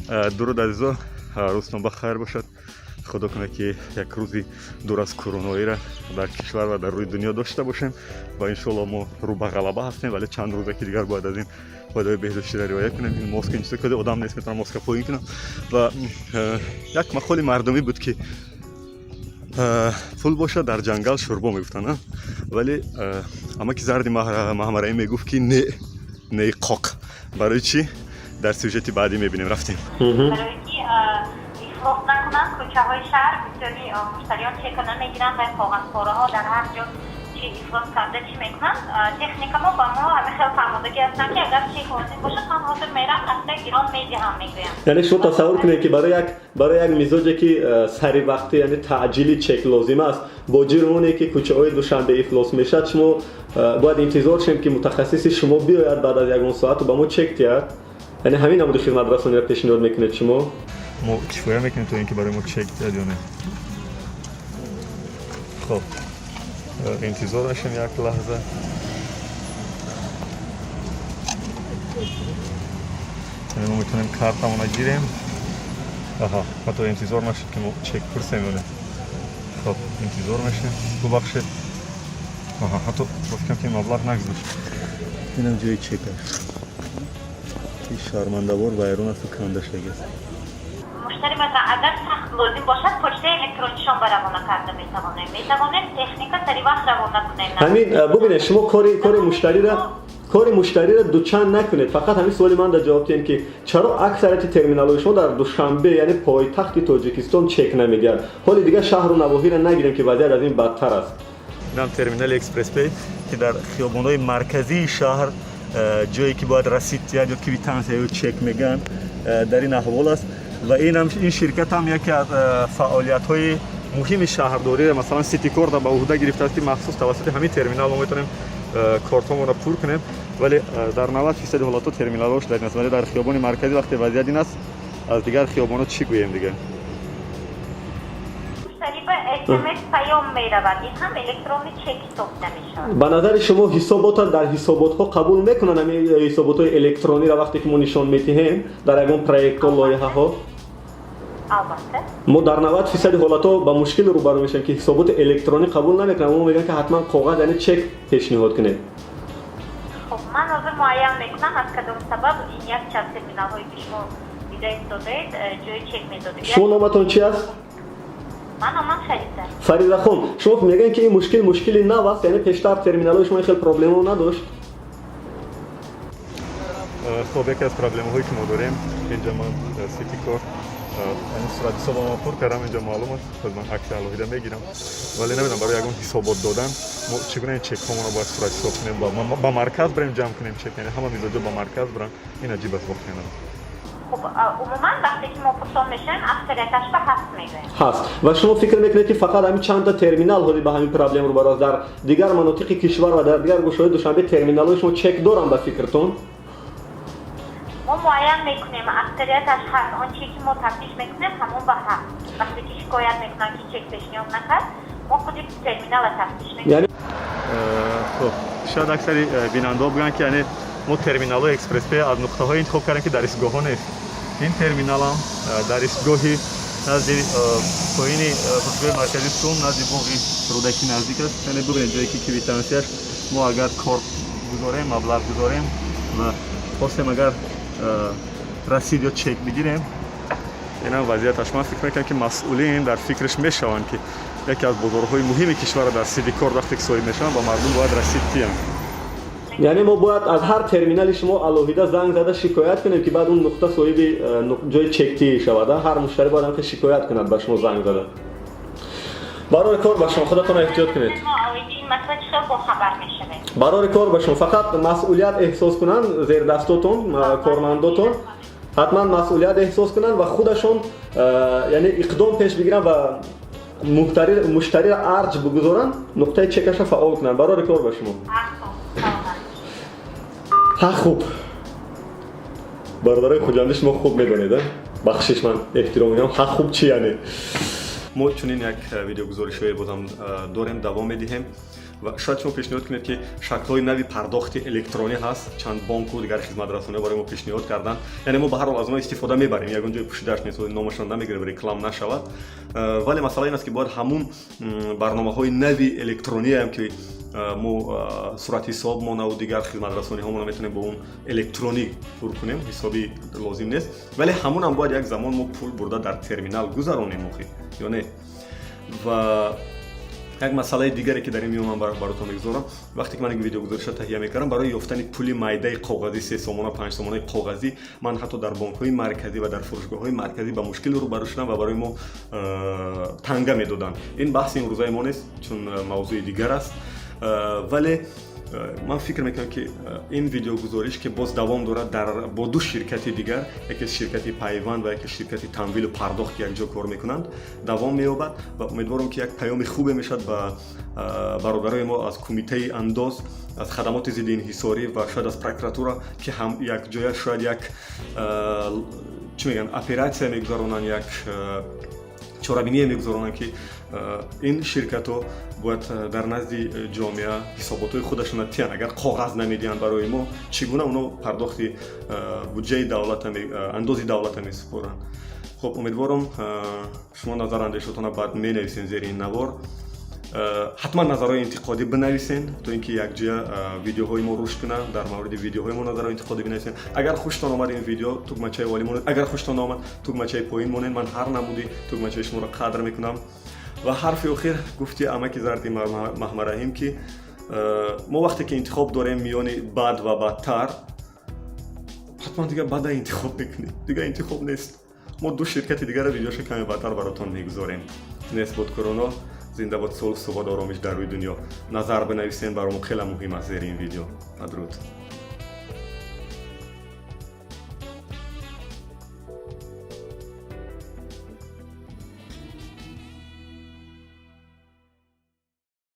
Дуруд, азизо, рӯзтон ба хайр бошад. Худо кунад, ки як рӯзи дур аз короноиро дар кишвар ва дар рӯи дунё дошта бошем ва иншоалло мо рӯ ба ғалаба ҳастем, вале чанд рӯза ки дигар бояд аз ин қоидаҳои беҳдоштиро риоя кунем. Ин маска, ин чизо, каде одам нест, метавонам маска поин кунам. Ва як мақоли мардумӣ буд, ки пул бошад, дар ҷангал шӯрбо мегуфтанд, вале амаки зарди Маҳмараӣ мегуфт, ки не, не, қоқ. Барои чӣ, дар сюжети баъдӣ мебинем. Рафтем. Барои ки ифлос накунанд кӯчаҳои шаҳр, бисёри муштариён чека намегиранд ва коғазпораҳо дар ҳар ҷо чи ифлос карда чӣ мекунанд. Техника мо ба мо ҳамин хел фармудагӣ ҳастанд, ки агар чек лозим бошад, ман ҳозир мерам, аста гирон медиҳам, мегӯям. Яъне шумо тасаввур кунед, ки барои як мизоҷе, ки сари вақти, яъне таъҷили чек лозим аст, бо ҷирми оне ки кӯчаҳои Душанбе ифлос мешавад, шумо бояд интизор шем, ки мутахассиси шумо биёяд баъд аз ягон соату ба мо чек диҳад. Яъне ҳамин намуди хизматрасониро пешниҳод мекунед шумо? Мо кифоя мекунем, то ин ки барои мо чек диҳад ё не? Хоб, интизор мешем як лаҳза. Яъне мо метавонем картамона гирем. Аҳа, ҳатто интизор нашуд, ки мо чек пурсем ё не. Хоб, интизор мешем. Бубахшед. Аҳа, ҳатто ба фикрам, ки маблағ нагузошт. Инам ҷои чекаш, ки шармандавор вайрон асту канда шудагиаст. Муштари масалан, агар сахт лозим бошад, почтаи электронишон ба равона карда метавонем. Метавонем техника сари вақт равона кунем. Ҳамин бубинед, шумо кори муштариро дучанд накунед. Фақат ҳамин суоли ман дар ҷавоб диҳем, ки чаро аксарияти терминалҳои шумо дар Душанбе, яъне пойтахти Тоҷикистон, чек намедиҳад? Ҳоли дигар шаҳру навоҳиро нагирем, ки вазъият аз ин бадтар аст. Инам терминали Экспресспей, ки дар хиёбонҳои марказии шаҳр, ҷое ки бояд расид диҳад ё квитансия ё чек мегӯянд, дар ин аҳвол аст. Ва инам, ин ширкат ҳам яке аз фаъолиятҳои муҳими шаҳрдориро, масалан, Ситикорда ба уҳда гирифтааст, ки махсус тавассути ҳамин терминал мо метавонем кортҳомонро пур кунем, вале дар 90 фисади ҳолатҳо терминалҳош дар ин аст. Вале дар хиёбони марказӣ вақте вазъият ин аст, аз дигар хиёбонҳо чӣ гӯем дигар? Муштари ба СМС паём меравад, ин ҳам электронный чек ҳисоб намешавад. Ба назари шумо, ҳисобота дар ҳисоботҳо қабул мекунанд, ҳамин ҳисоботҳои электрониро, вақте ки мо нишон медиҳем дар ягон проектҳо, лоиҳаҳо? Албатта. Мо дар 90 фисади ҳолатҳо ба мушкил рӯбарӯ мешавем, ки ҳисоботи электронӣ қабул намекунанд. Мо мегӯям, ки ҳатман коғаз, яъне чек пешниҳод кунед. Хуб, ман ҳозир муайян мекунам, аз кадом сабаб ин як чанд терминалҳое, ки шумо дида истодаед, ҷои чек медодед. Шумо номатон чи аст? Ман номам Фариза. Фаризахон, шумо мегӯем, ки ин мушкил мушкили нав аст, яъне пештар терминалҳои шумо ин хел проблемао надошт? Хоб, яке аз проблемаҳое, ки мо дорем инҷа, ман Ситикор, яъне суратҳисобамро пур кардам, инҷа маълум аст. Худ ман акси алоҳида мегирам, вале намедонам, барои ягон ҳисобот додан мо чӣ гуна ин чекҳомонро бояд суратҳисоб кунем, ба марказ барем, ҷамъ кунем чек, яъне ҳама мизоҷо ба марказ баранд. Ин аҷиб аст воқеан. Хуб, умуман вақте ки мо пурсон мешавем, аксарияташ ба ҳаст мегӯем. Ҳаст. Ва шумо фикр мекунед, ки фақат ҳамин чандта терминал ҳоли ба ҳамин проблем рӯбарӯ аст? Дар дигар манотиқи кишвар ва дар дигар гӯшаҳои Душанбе терминалҳои шумо чек доранд, ба фикртон? Мо муайян мекунем, аксарияташ ҳаст. Он чизе, ки мо тафтиш мекунем, ҳамон ба ҳаст. Вақте ки шикоят мекунанд, ки чек пешниҳод накард, мо худи терминала тафтиш мекунем. Яъне Хуб, шояд аксари бинандаҳо бигӯянд, ки яъне мо терминалҳои Экспресспей аз нуқтаҳое интихоб кардем, ки дар истгоҳҳо нест. Ин терминалам дар истгоҳи назди поини фурудгоҳи маркази Сум, назди боғи Рӯдакӣ наздик аст. Яъне бубинед, ҷое ки квитансияш, мо агар корт гузорем, маблағ гузорем ва хостем агар расид ё чек бигирем, инам вазъияташ. Ман фикр мекунам, ки масъулин дар фикраш мешаванд, ки яке аз бозорҳои муҳими кишварро дар Ситикорт вақте ки соҳиб мешаванд, ба мардум бояд расид диҳанд. Яъне мо бояд аз ҳар терминали шумо алоҳида занг зада шикоят кунем, ки баъд он нуқта соҳиби ҷои чектӣ шавад? Ҳар муштарӣ бояд ҳамка шикоят кунад ба шумо занг зада. Барори кор ба шумо, худатонро эҳтиёт кунед. Мо оиди ин масъала чӣ хел бохабар мешавем? Барори кор ба шумо. Фақат масъулият эҳсос кунанд зердастотон, кормандотон ҳатман масъулият эҳсос кунанд ва худашон яъне иқдом пеш бигиранд ва муштариро арҷ бигузоранд, нуқтаи чекаша фаъол кунанд. Барори кор ба шумо. Ҳа, хуб, бародарои хуҷандӣ, шумо хуб медонед, бахшиш, ман эҳтиром мекунам. Ҳа, хуб чи яъне? Мо чунин як видеогузоришҳое бозам дорем, давом медиҳем. Ва шояд шумо пешниҳод кунед, ки шаклҳои нави пардохти электронӣ ҳаст, чанд бонку дигар хизматрасониҳо барои мо пешниҳод карданд, яъне мо ба ҳар ҳол аз онҳо истифода мебарем, ягон ҷои пӯшидааш нест, номашон намегирем, реклам нашавад. Вале масъала ин аст, ки бояд ҳамун барномаҳои нави электрониам, ки мо суратҳисобмонаву дигар хизматрасониҳомонро метавонем бо он электронӣ пур кунем, ҳисоби лозим нест, вале ҳамунам бояд як замон мо пул бурда дар терминал гузаронем охи, ё не? Ва як масъалаи дигаре, ки дар ин миён ман баротон мегузорам: вақте ки ман ин видеогузориша таҳия мекардам, барои ёфтани пули майдаи коғазӣ, 3 сомона, 5 сомонаи коғазӣ, ман ҳатто дар бонкҳои марказӣ ва дар фурӯшгоҳҳои марказӣ ба мушкил рӯбарӯ шудам ва барои мо танга медоданд. Ин баҳси имрӯзаи мо нест, чун мавзӯи дигар аст, вале ман фикр мекунам, ки ин видеогузориш, ки боз давом дорад дар бо ду ширкати дигар, яке ширкати Пайванд ва яке ширкати Тамвилу пардохт, ки якҷо кор мекунанд, давом меёбад ва умедворам, ки як паёми хубе мешавад ба бародарои мо аз Кумитаи андоз, аз хадамоти зидди инҳисорӣ ва шояд аз прокуратура, ки ҳам якҷоя шояд як, чӣ мегӯянд, оператсия мегузаронанд, як чорабиние мегузаронанд, ки ин ширкатҳо бояд дар назди ҷомеа ҳисоботҳои худашонро тиҳанд. Агар коғаз намедиҳанд барои мо, чӣ гуна оно пардохти буҷаи давлата, андози давлата месупоранд? Хуб, умедворам, шумо назар андешотона баъд менависен зери ин навор. Ҳатман назарҳои интиқодӣ бинависен, то ин ки якҷоя видеоҳои мо рушд кунанд. Дар мавриди видеоҳои мо назарҳои интиқодӣ бинависен. Агар хуштон омад ин видео, тугмачаи олӣ монед, агар хуштон наомад, тугмачаи поин монед. Ман ҳар намуди тугмачаи шуморо қадр мекунам. Ва ҳарфи охир, гуфти амаки зарди Маҳмараҳим, ки мо вақте ки интихоб дорем миёни бад ва бадтар, ҳатман дигар бада интихоб мекунем, дигар интихоб нест. Мо ду ширкати дигарро видеоша каме баъдтар баротон мегузорем. Нест буд корона, зинда бод сулҳ, субот, оромиш дар рӯи дунё. Назар бинависен, баромо хеле муҳим аст зери ин видео. Падруд.